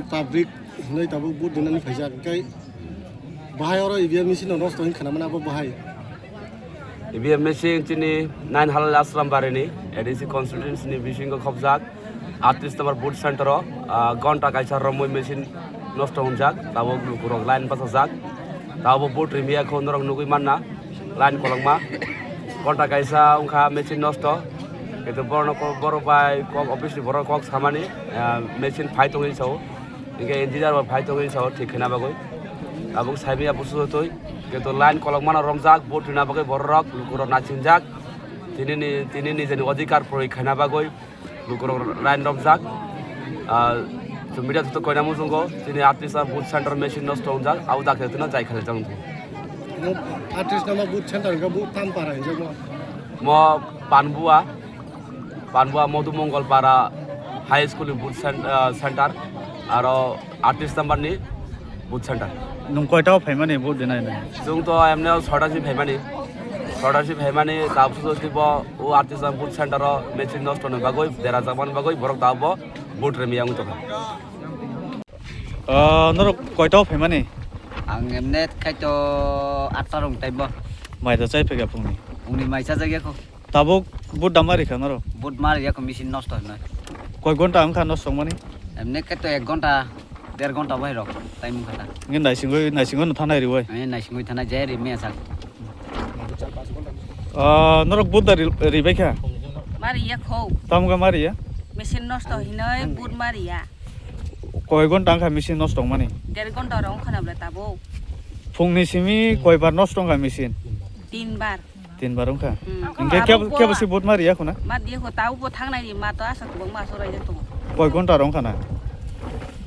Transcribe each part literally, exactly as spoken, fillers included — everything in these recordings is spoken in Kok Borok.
Public hinwi tabuk vote dinani phaijak, hwnkhe bahai oro E V M machine no nosto hinwi khwnamani abo bahai. E V M machine chini nine Halal Ashram barini A D C constituency ni bisingo khopjak atris number vote center o, ah, gonta kaisa romwi machine nosto wngjak, tabuk lukurok line bachajak, tabuk vote rimya kho norok nugwi manna. Line kolokma. Gonta kaisa wngkha machine nosto. Kaitor borok no kok, borok bai kok office ni borok kok samani, ah, machine phai tongwi sao. Hingke engineer bo phai tongwi sao thik khaina bagwi. Tabuk saimanya busu twi. Kaitor line kolokmano romjak, vote rina bagwi borok rok, lukurok naisingwjak. Tini ni, tini nijeni odhikar proyog khaina bagwi. Lukurok line romjak. Ah, chwng media thukto koina muchungo, chini atisa booth center machine nosto wngjak, abo dakhe tino jai khalijak wngkha. Mo atris number booth center hwnkhe bo tam para hinjakma? Mo Panbua, Panbua Modhu Mongol Para High School ni booth cen-, ah, center, aro atris number ni booth center. Nwng koita o phaimani vote dinai nai? Chwng to emne sota si phaimani. Sota si phaimani, tabuk so si bo o atisa booth center o machine nosto ni bagwi, dera jakmani bagwi borok tabuk bo vote rwmya wng tongkha. Ah, norok koita o phaimani? Ang emne khai to atta rong time bo. Mai da chai phega phungni? Phungni mai chajak ya kho. Tabuk vote da mari kha norok? Vote mari ya kho, machine nosto hinwi. Koi gonta wngkha nosto wngmani? Emne khe to ek gonta, der gonta bai rok time wngkha ta. Nge naisingwi, naisingo no thanai riwai? Eh, naisingwi thanai je ri me sak. Ah, norok vote da ri, ribai kha? Mari ya kho. Tamo ga mari ya? Machine nosto hinwi vote mari ya. Koi gonta wngkha machine nosto wngmani? Der gonta rok wngkha na bole tabuk. Phungni simi koi bar nosto wngkha machine? Tin bar. Tin bar wngkha. Hmm. Hingke kebo, kebo si vote ma riya khuna? Ma diya kho, tau bo thangnai ni ma to asa tubang ma so raijak tongo. Koi gonta rok wngkha na?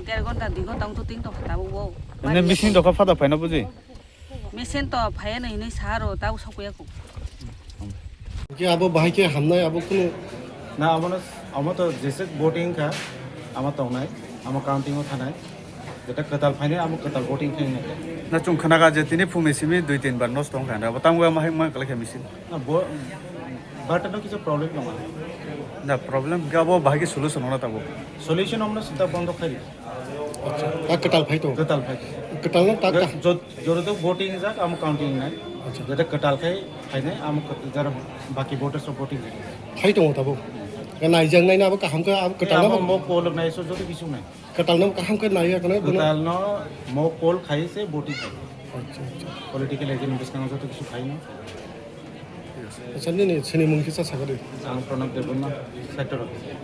Der gonta, dui gonta wng to tin tongkha tau bo. Ene machine dokha phada phaina buji? Machine to phaya nai hinui sa ro, tau sok ya kho. Hingke abo bahai khe hamnai abo kunu? Na, amo no, amo to jesek voting kha, amo tongnai, amo counting o thanai. Jeta kwtal phainai, amo kwtal voting khainai. Na, chwng khwnaga je tini phungni simi dui tin bar nosto wngkha, abo tamo ma hai ma kwlai kha machine. Na, bo, but no kisa problem tongo. Na, problem hwnkhe abo bahai khe solution wngna tabuk. Solution omno sita bondo khai. Acha, ta kwtal phai to? Kwtal phai. Kwtal no ta, ta. Jot-, joro to voting jak, amo counting nai. Acha. Jeta kwtal khai phainai, amo kwt-, jara baki voters rok voting khai. Khai tongo tabuk. Naijak nai na abo kaham khe abo kwtal no. Amo mo kolok nai so joto kisu nai. Kwtal no kaham khe naiya kono bono? Kwtal no mo call khai se voting khai. Acha, acha. Political agent bwskango joto kisu khai no. Acha, nini sini mung kisa sakari. Ang Pranab Debbarma, sector officer.